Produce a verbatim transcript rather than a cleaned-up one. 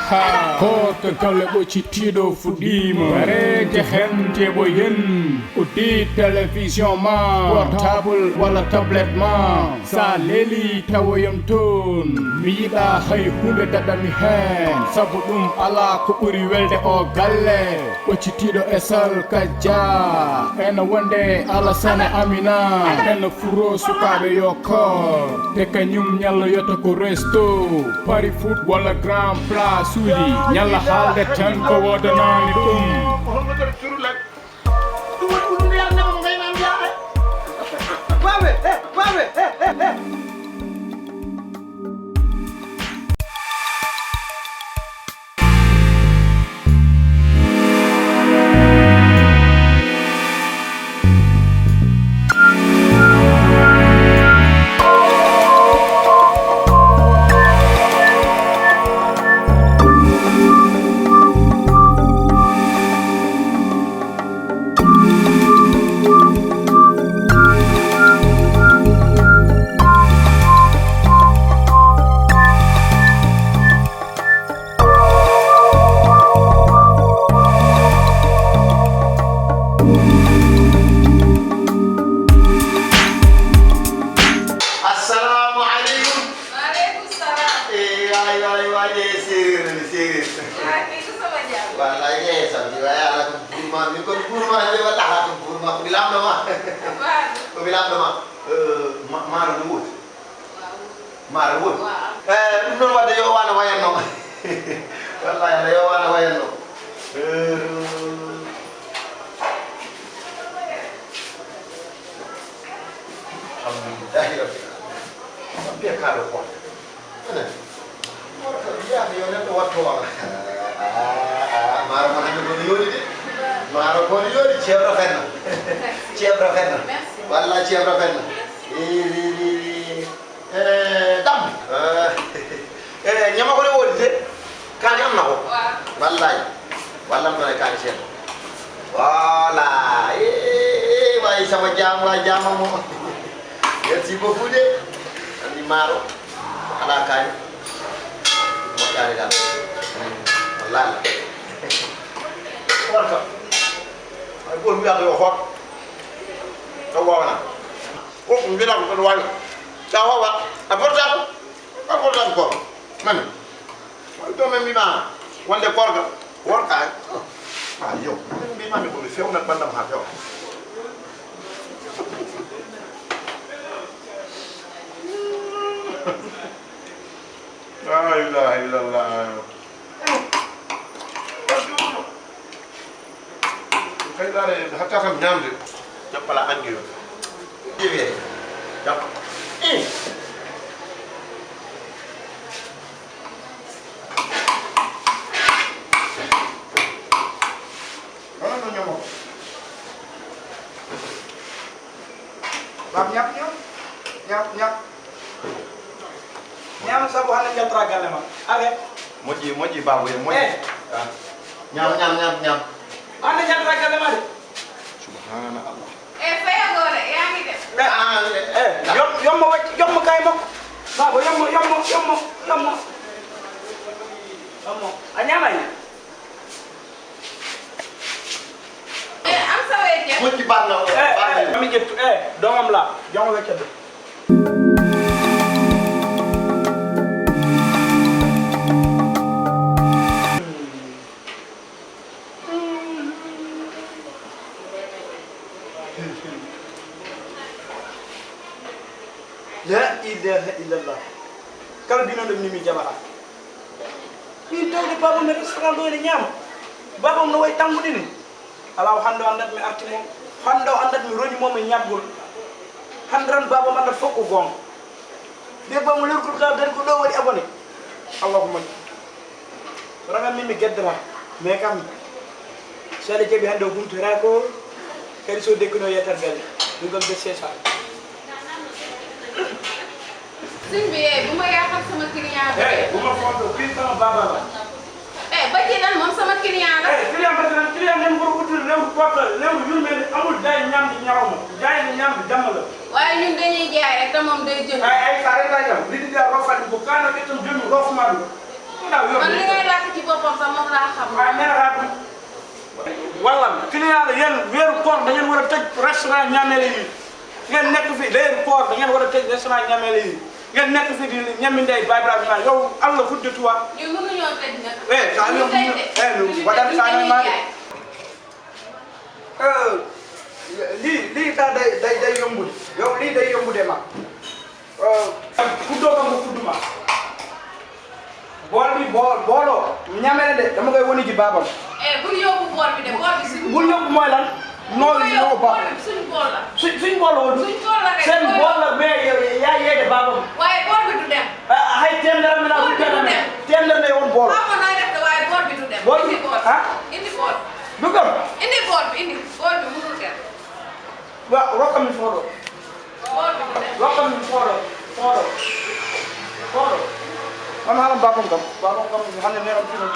Ha, ko to galle ɓoccitiiɗo fuɗɗiima. Wareede heen teɓo yen. Uddi télévision ma, portable walla tablette ma. Sa leeli tawoyam toon. Mi yiɗa hay huunde daɗami heen. Sabu ɗum alaa ko ɓuri welde o galle. Ɓoccitiiɗo e Sal Kajja. Ena wonde Alasane Amina. Ena furo sukaaɓe yo koor. Te kañum ñalloyata ko resto. Pari foot walla grand place uji. Ñalla haalde tan ko woodanaani ɗum. Assalamu aleykum. Wa aleykum salam. Eh, waay, waay, waay, eh, séeréer la, séeréer. Waay, kay, ko sama jam. Wallaay, eh, samedi, waay, ala ko buur ma, min kon buur ma, nde walla ha ko buur ma, ko mi lamɗo ma. Waaw. Ko mi lamɗo ma. Eh, ma-, maaro no woodi? Waaw. Maaro woodi? Waaw. Eh, ɗum noon wadde yo waano wayanno. Wallaay, yo waano wayanno. Eh, Alhamdulillahi rabbil alamin. Mbiya kaɗo ko. Ene. Wata mbiya ko yo neɗɗo watto wala. Ah, ah, maaro mo hande ko yoni de. Maaro ko yoni ceebra fenna. Ceebra fenna. Merci. Walla ceebra fenna. Merci. Eh, eh, eh, eh, dam. Eh, eh, ñama ko ne wodi de. Kaani am na ko? Waaw. Wallaay. Wallam ɗon e kaani seeɗa. Voilà. Eh, eh, waay sama jaam, waay jaamamo. Merci beaucoup de. Anndi maaro. Alaa kaani. Moƴƴaani dal. Wallaay. Warka. Ay, goto wiyaaka yo hoot. Taw waawana. Ko ko mbiɗa ko ɗon waawi. Taw waawa. A portaako. A portaako ko. Mami. Ɗo min mbima wonde koorka, koorka, ah, yo, min mbimami ko mi fewnat ɓandam ha fewa. La ilaha illallah. Kay ɗaare, hatta kam ñamde. Jappala anndi yo. Ɗiwi he. Jappa. Eh. Wala no ñamo. Bam ñap, ñap. Ñap, ñap. Ñaam sabu hannde njaltata galle ma. Are. Moƴƴi, moƴƴi, baaba, e moƴƴi. Eh. Ah. Ñaam, ñaam, ñaam, ñaam. Hannde njaltata galle ma de. Subhanallah. Eh, Faye Gora, yaa ngi def. Ah, eh, eh. Yom-, yomma wacc-, yomma kay makko. Baaba, yomma, yomma, yomma, yomma. Yomma. A ñaamay? Eh, am sa wecce. Moƴƴi baal na, eh, baal na. Eh, mi ƴettu, eh, doomam la, jox ma wecce de. La ilaha illallah. Kala binoɗo mi, mi jaɓata. Min tawde baabam e restaurant ɗo ene ñaama. Baabam no wayi tanngude ni. Alaa o hannde o anndat mi arti mo. Hannde o anndat mi roñi mo e ñaɓgol. Hannde tan baabam anndat fof ko goonga. Nde baabam lerkol ka dari ko ɗo waɗi abonné. Allahu akbar. Kono kam min mi geddata. Mais kam, so Allah jaɓi hannde o humtoraako, kadi so dekkino yettat galle. Ɗum kam de c'est ça. Sëñ bi, eh, bu ma yàqal sama client bi. Eh, bu ma fonto, kii sama baaba la. Eh, ba ci Tan moom sama client la. Eh, client ba tan, client nem ko utul lewru koor, lewru yurmeende, amul jaay ñamdu ñalawma, jaay na ñamdu jamma la. Waaye ñun dañuy jaay rek, te moom day jënd. Ay, ay, sa reta jam, li di da rofa ko kana ke tan jëmi rof ma du. Ndaw yow. Man li ngay lakk ci boppam sax moom laa xam. Ah, nee naa la. Wala client la, yéen weeru koor da ngeen war a tëj restaurant ñaamele yi. Ngeen nekk fi weeru koor da ngeen war a tëj restaurant ñaamele yi. Ngeen nekk fi di ñami ndey Baye Ibrahima, yow Allah fudde tuwa. Ñun mënuñoo tëj nag. Eh, sa yow. Ñu tëj de. Eh, lu Ñu wadal tëj, sa ñu na ma. Jaay. Eh, lii, lii sax day, day, day yombude. Yow, lii day yombude ma. Eh, kuddoo kam ko kudduma. Bool bi, bool, booloo. Ñamere de, dama koy woni ji baabam. Eh, bul yóbbu bool bi de, bool bi suñu. Bul yóbbu mooy lan? Noonu yow ba. Bool bi suñu bool la. Suñ, suñ bool la woon. Suñ bool la kay, seen bool la, mais yow, yaa yeede baabam. Waaye bool bi du dem. Ah, hay teemdere mi naa. Bool bi du dem. Teemdere ne woon bool. Xam nga nooy def de, waaye bool bi du dem. Bool bi, indi bool. Ah? Indi bool. Du gëm. Indi bool bi, indi. Bool bi mënul dem. Wa, rokkam mi fooɗo. Bool bi du dem. Rokkam mi fooɗo. Fooɗo. Fooɗo. Man haalan baabam kam. Baabam kam hannde neeram fino.